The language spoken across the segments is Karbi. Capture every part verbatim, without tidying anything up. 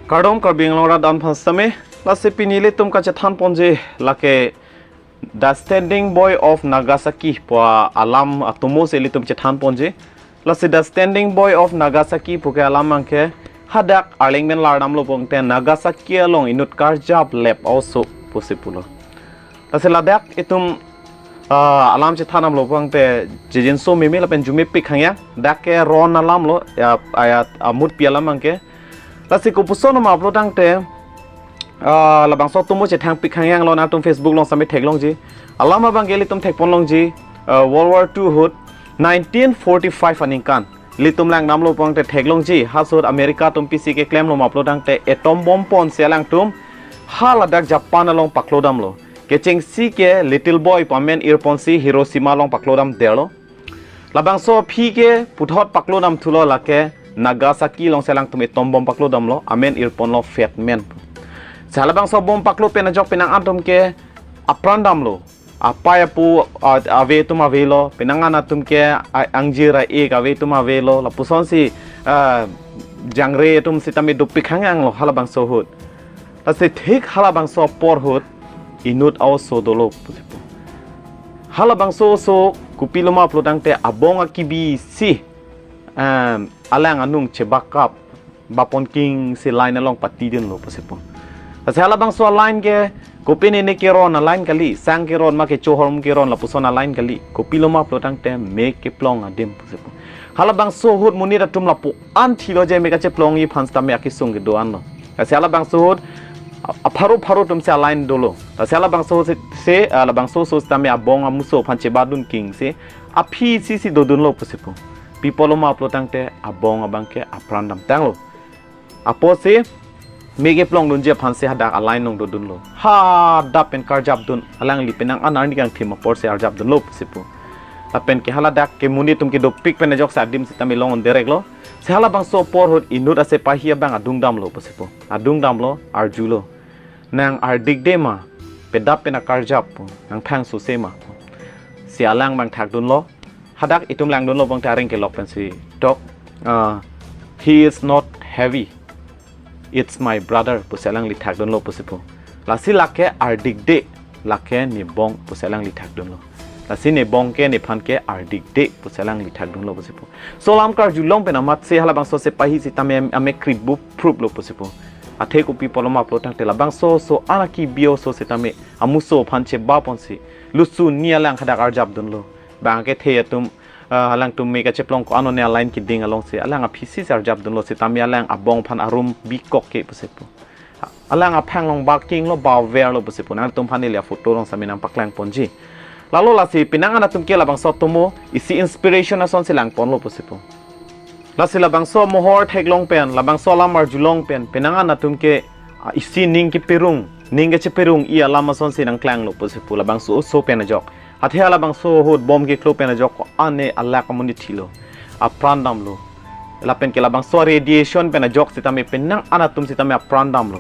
Kardom Karbi Anglong rat an aphan sitame, lasi pini ilitum kachethan ponji lake The Standing Boy of Nagasaki pu alam atomo si ilitum chethan ponji. Lasi The Standing Boy of Nagasaki puke alam abangke hadak arleng pen lar damlo pulote Nagasaki along inut karjap lep oso pusi pulo. Lasi ladak itum ah, alam chethan damlo pulote jejinso meme lapen arjumepik hangya. Dak ke ron alamlo, ya, ya, amut pi alam abangke. Lasi kopuson ma pulo tangte, ah, labangso atomo chethangpik hangyanglo, nangtum Facebook along sitame theklongji. Alam abangke ilitum thekpon longji, ah, World War Two ahut nineteen forty-five aningkan. Ilitum lang damlo pulote theklongji, ha ahut America atum pisi keklemlo ma pulo tangte atom bomb ponsi alangtum ha ladak Japan along paklo damlo. Kechengsi ke Little Boy pu amen irponsi Hiroshima along paklo damdetlo. Labangso aphi ke puthot paklo damthulo, lake Nagasaki alongsi alangtum atom bomb paklo damlo, amen irponlo Fat Man. Lasi halabangso bomb paklo pen ajok penang atum ke apran damlo. Apei apo, ah, ave atum avelo, penang an atum ke, ah, angjir a-ik ave atum avelo, lapusonsi, ah, jangre atum sitame dopik hangyanglo halabangso ahut. Lasi thik halabangso apor ahut inut a-oso dolo pusi pu. Halabangso oso kopilo ma pulo tangte abong akibi si, em, alang anung chebakap bapon kingsi line along patidunlo pusi pu. Lasi halabangso a-line ke kopine ne keron a-line kali, sang keron ma kecho hormu keron lapuson a-line kali, kopilo ma pulo tangte me keplong adim pusi pu. Halabangso ahut monit atum lapu-an thilo je me kacheplongji aphan sitame akesung kedo-anlo. Lasi halabangso ahut a-, apharo pharo atumsi a-line dolo. Lasi halabangso ahut se, se, ah, labangso oso sitame abong amuso aphan chebadun kingsi aphi isi si dodunlo pusi pu. Pi apotlo ma pulo tangte abong abangke apran damtanglo. Apotsi me keplongdunji aphansi hadak a-line along dodunlo. Hadak pen karjapdun, alangli penang an arni kangthim aporsi arjapdunlo pusi pu. Lapen ke haladak ke monit atum kedopik pen ajoksi adim sitame long-un direklo. Lasi halabangso apor ahut inut asepahi abang adung damlo pusi pu. Adung damlo, arjulo. Nang ardikde ma, pedap pen akarjap pu, nang thang suse ma pu. Lasi alang abang thakdunlo. Hadak itum langdunlo pulote areng kelok pensi tok, ah, "He is not heavy. It's my brother," pusi alangli thakdunlo pusi pu. Lasi lake ardikde, lake nebong pusi alangli thakdunlo. Lasi nebong ke nephan ke ardikde pusi alangli thakdunlo pusi pu. Laso alam karjulong pen amatsi halabangso asepahi sitame am-, amek krit bupruplo pusi pu. Athe kopi apotlo ma pulo tangte labangso oso an akibi oso sitame amuso aphan chebaponsi lusu ni alang hadak arjapdunlo. Bang kethe atum, ah, alangtum me kacheplong ko-an one a-line keding alongsi alang aphi isi si arjapdunlo sitame alang abong aphan arum bikok ke pusi pu. Alang aphang along ba kinglo, ba verlo pusi pu. Nangtumphan ili a-photo along sitame nangpaklang ponji. Lalo lasi penang an atum ke labangso atomo isi inspiration asonsi langponlo pusi pu. Lasi labangso amohor theklong pen, labangso alam arjulong pen, penang an atum ke, ah, isi ning keperung, ning kacheperung-i alam asonsi nangklanglo pusi pu, labangso oso pen ajok. Athe halabangso ahut bomb keklo pen ajok ko-an ne alak amonit thilo, apran damlo. Lapen ke labangso radiation pen ajok sitame penang an atum sitame apran damlo.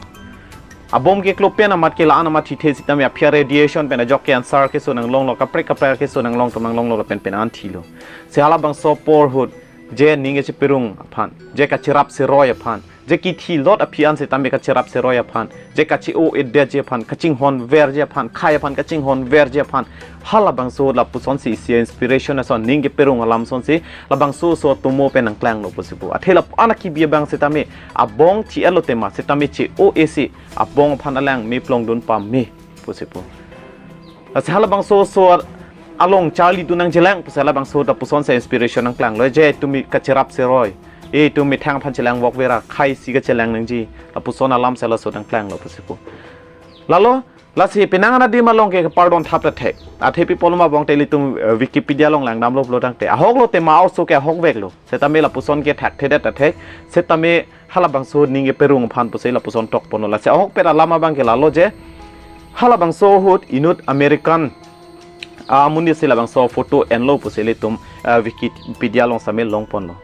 Abomb keklo pen amat ke la-an amat thithe sitame aphi a-radiation pen ajok ke ansar keso nanglonglo, kaprek kaprek keso nanglong atum nanglonglo lapen penang an thilo. Lasi halabangso apor ahut je ning kacheperung aphan, je kacherap seroi aphan, je kethilot aphi an sitame kacherap seroi aphan, je kache-o-edetji aphan, kachinghonverji aphan, khei aphan kachinghonverji aphan, halabangso lapusonsi isi inspiration ason ning keperung alam asonsi labangso oso atomo pen nangklanglo pusi pu. Athe lapu-an akibi abang sitame abong thi-etlo tema sitame che-o-esi abong aphan alang me plongdun pame pusi pu. Lasi halabangso oso along charlidun nangjilang pusi halabangso ahut lapusonsi inspiration nangklanglo, je itum kacherap seroi, e itum methang aphan chelang vok vera, khei isi kachelang nangji, lapuson alamsi laso nangklanglo pusi pu. Lalo, lasi penang an adim along ke kepardon thap ta thek. Athe pi apotlo ma pulote ilitum, eh, Wikipedia along langdamlo pulo tangte ahoklo tema oso ke ahokveklo. Sitame lapuson ke thakthedet ta thek. Sitame halabangso ning keperung aphan pusi lapuson tokponlo. Lasi ahokpet alam abang ke lalo je halabangso ahut inut American amonit si labangso photo enlo pusi ilitum, ah, Wikipedia along sitame longponlo.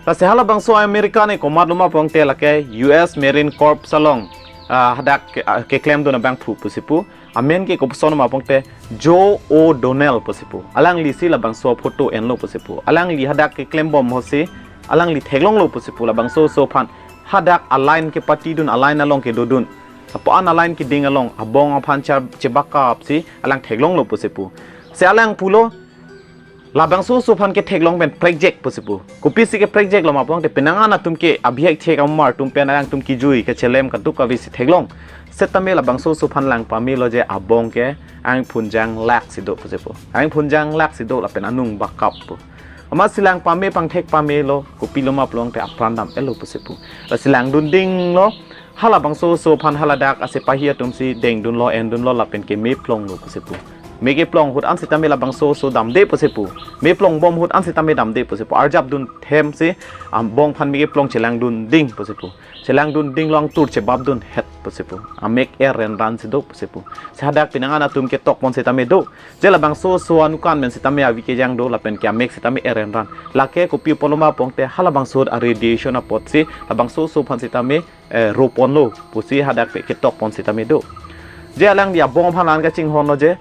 Lasi halabangso American ke komatlo ma pulote lake U S Marine Corps along, ah, hadak ke, ah, keklemdun abangphu pusi pu. Amen ke kopuson ma pulote Joe O'Donnell pusi pu. Alanglisi labangso photo enlo pusi pu. Alangli hadak keklembom ahutsi alangli theklonglo pusi pu, labangso oso aphan Hadak a-line kepatidun, a-line along kedodun, apo an a-line keding along abong aphan char chebakap si alang theklonglo pusi pu. Si alang pulo, labangso oso aphan ketheklong pen prekjak pusi pu. Kopisi keprekjak lo ma pulote penang an atum ke abihek thek amumar atum pen alangtum kijui kachelem kadokave si theklong. Setame labangso oso aphan lang pamelo je abong ke angphun janglak si do pusi pu. Angphun janglak si do lapen anung bakap pu. Amatsi lang pame pangthek pamelo, kopilo ma pulote apran dam-etlo pusi pu. Lasi langdundinglo, halabangso oso aphan haladak asepahi atum si dengdunlo, endunlo lapen ke me plonglo pusi pu. Me keplong ahut an setame labangso oso damde pusi pu. Me plongbom ahut an setame damde pusi pu. Arjapdun them si abong aphan me keplong chelangdunding pusi pu. Chelangdundinglo, angtur chebapdunhet pusi pu. Amek er-en ran si do pusi pu. Si hadak penang an atum ketokpon setame do. Je labangso oso anukan pen setame avi kejang do lapen ke amek setame er-en ran. Lake kopi pulo ma pulote halabangso a-radiation apotsi labangso oso aphan setame eh, roponlo pusi hadak pe ketokpon setame do. Je alangli abong aphan an kachinghonlo je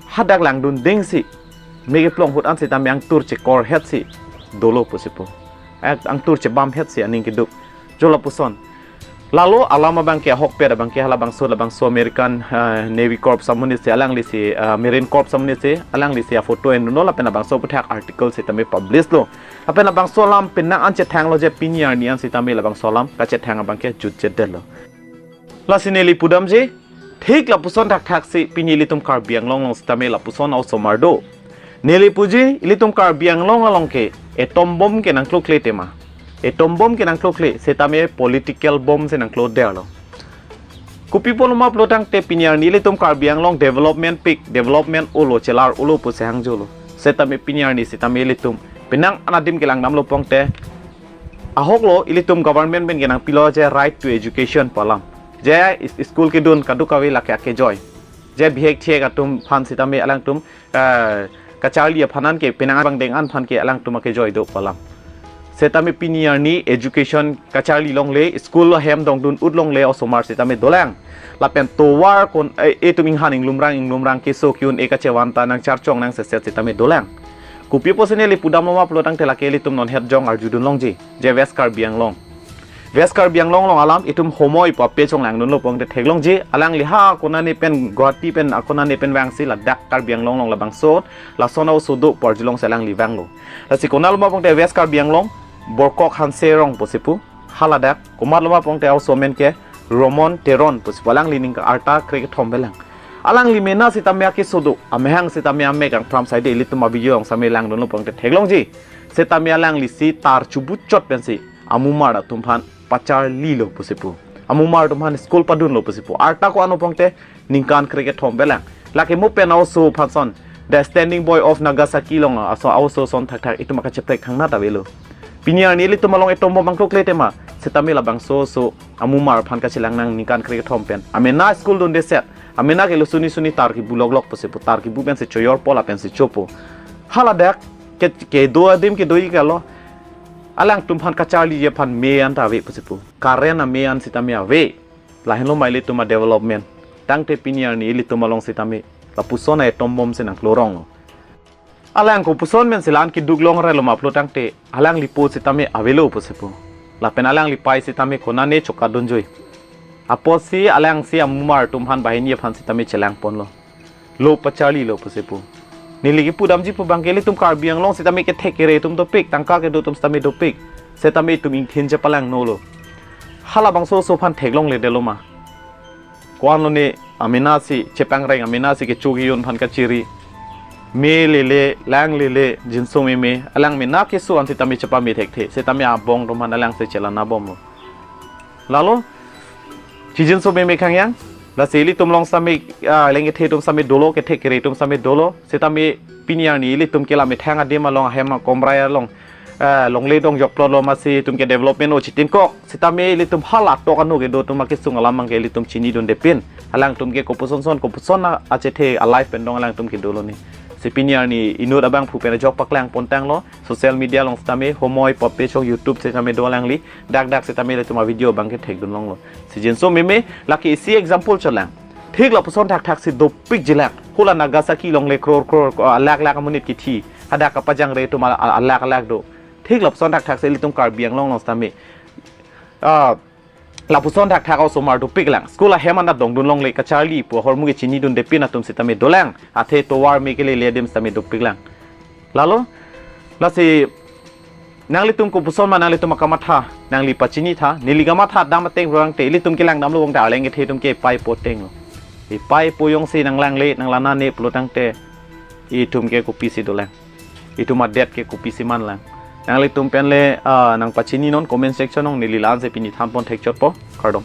hadak langdunding si me keplong ahut an setame angtur chekorhet si dolo pusi pu. Eh, angtur chebamhet si aning keduk. Jo lapuson. Lalo alam abang ke ahokpet abang ke halabangso, labangso American, eh, Navy Corps amonit si alangli si, eh, Marine Corps amonit si alangli si a-photo endunlo lapen labangso aputhak article setame publish lo. Lapen labangso alam penang an chethanglo je pini arni an setame labangso alam kachethang abang ke jutjedetlo. Lasi neli pudamji, thik lapuson thakthak si pini ilitum Karbi Anglong along setame lapuson a-osomar do. Neli puji, ilitum Karbi Anglong along ke atom bomb ke nangklokle tema. Atom bomb ke nangklokle, setame political bomb si nangklodetlo. Kopi pulo ma pulo tangte pini arni ilitum Karbi Anglong development pik, development olo, chelar olo pusi hangjolo. Setame pini arni setame ilitum penang an adim kelang damlo pulote ahoklo, ilitum government pen ke nangpilo je right to education pu alam. Je is-, school kedun kadokave lake akejoi. Je bihek thek atum aphan setame alangtum, eh, kacharli aphan an ke penang abang deng an aphan ke alangtum akejoi do pu alam. Setame pini arni education kacharli longle, school ahem dongdun-ut longle osomar setame dolang. Lapen tovar kon, eh, itum inghan inglumrang inglumrang keso ke-un-e kachevan ta nangcharchong nangseset setame dolang. Kopi pusi neli pudamlo ma pulo tangte lake ilitum non het jong arjudun longji. Je West Karbi Anglong. West Karbi Anglong along alam itum homoi pu ape chonglangdunlo pulote theklongji, alangli ha konane pen Guwahati pen akonane pen vangsi ladak Karbi Anglong along labangso lason a-oso do pu arjulongsi alangli vanglo. Lasi konatlo ma pulote West Karbi Anglong Borkok Hanse Rong pusi pu, haladak, komatlo ma pulote a-oso amen ke Romon Teron pusi pu, alangli ningkan arta krekethom pelang. Alangli mena setame akeso do, amahang setame amek angphram saide, ilitum a-video along setame langdunlo pulote theklongji. Setame alangli si tar chubuchot pensi amumar atum aphan pacharlilo pusi pu. Amumar atum aphan school padunlo pusi pu. Arta ko-an pulote ningkan krekethom pelang. Lake mo pen a-oso aphan son, the standing boy of Nagasaki along aso a-oso ason thakthak itum akacheprek thangnat avelo. Pini arni ilitum along atom bomb nangklokle tema, setame labangso oso amumar aphan kachelang nang ningkan krekethom pen. Amena school dundeset, amena ke lo suni suni tar kebu loklok pusi pu, tar kebu pensi choyor po lapensi chopo. Haladak ke, kedo adim kedo-ik lo, alangtum aphan kacharliji aphan me an ta ave pusi pu. Current ame an setame ave. Lahenlo ma ilitum a-development. Tangte pini arni ilitum along setame lapuson a-atom bomb si nangkloronglo. Alang kopuson pensi la-an keduk longrelo ma pulo tangte, alangli po setame avelo pusi pu. Lapen alangli pai setame konane chokadunjoi. Apotsi alangsi amumar atum aphan banghini aphan setame chelangponlo. Lo pacharlilo pusi pu. Neli kepudamji pu abang ke ilitum Karbi Anglong setame kethek kere atum dopik, tangka kedo atum setame dopik. Setame itum ingthin chepalangnolo. Halabangso oso aphan theklongledetlo ma. Ko-anlo ne amena si chepangreng, amena si kecho ke-un aphan kachiri. Me lele, lang lele, jinso meme, alang mena keso an setame chepame thekthe, setame abong atum aphan alangsi chelana bomlo. Lalo, chijinso meme khangyang, lasi ilitum along setame, ah, leng kethe atum setame dolo, kethek kere atum setame dolo, setame pini arni ilitum ke la methang adim along ahem akomrai along, ah, longle dong jokplotlo masi itum ke development o chitinkok, setame ilitum halatok ano kedo atum akesung alam abang ke ilitum chinidundepin. Alangtum ke kopuson son, kopuson a, achethe a-life pen dong alangtum kedolo ne. Si pini arni inut abangphu pen ajok paklangpontanglo, social media along setame, homoi pop page along YouTube setame do alangli, dak dak setame ilitum a-video abang ke thekdunlonglo. Si jinso meme, lake isi example cholang. Thik lapuson thakthak si dopikji lang. Hula Nagasaki along le crore crore, ah, lakh lakh amonit kithi. Hadak kapajangre atum a, a, lakh lakh do. Thik lapuson thakthak si ilitum Karbi Anglong along setame. Ah, Lapuson thakthak osomar dopiklang. School ahem anta dongdun longle, kacharli pu ahormu kechinidunde pin atum sitame dolang. Athe tovar me kelele adim sitame dopiklang. Lalo, lasi nanglitum kopuson ma nanglitum akamatha, nangli pachini tha, neli kamatha dam ateng rang te, ilitum kelang damlo bong ta arleng kethe atum ke pai po tenglo. Ipai po jongsi nanglangle, nanglana ne pulo tangte, itum ke kopisi dolang. Itum adet ke kopisi manlang. Nanglitum pen le, ah, nangpachini non comment section along, neli la-an si pini thanpon thekchotpo, kardom.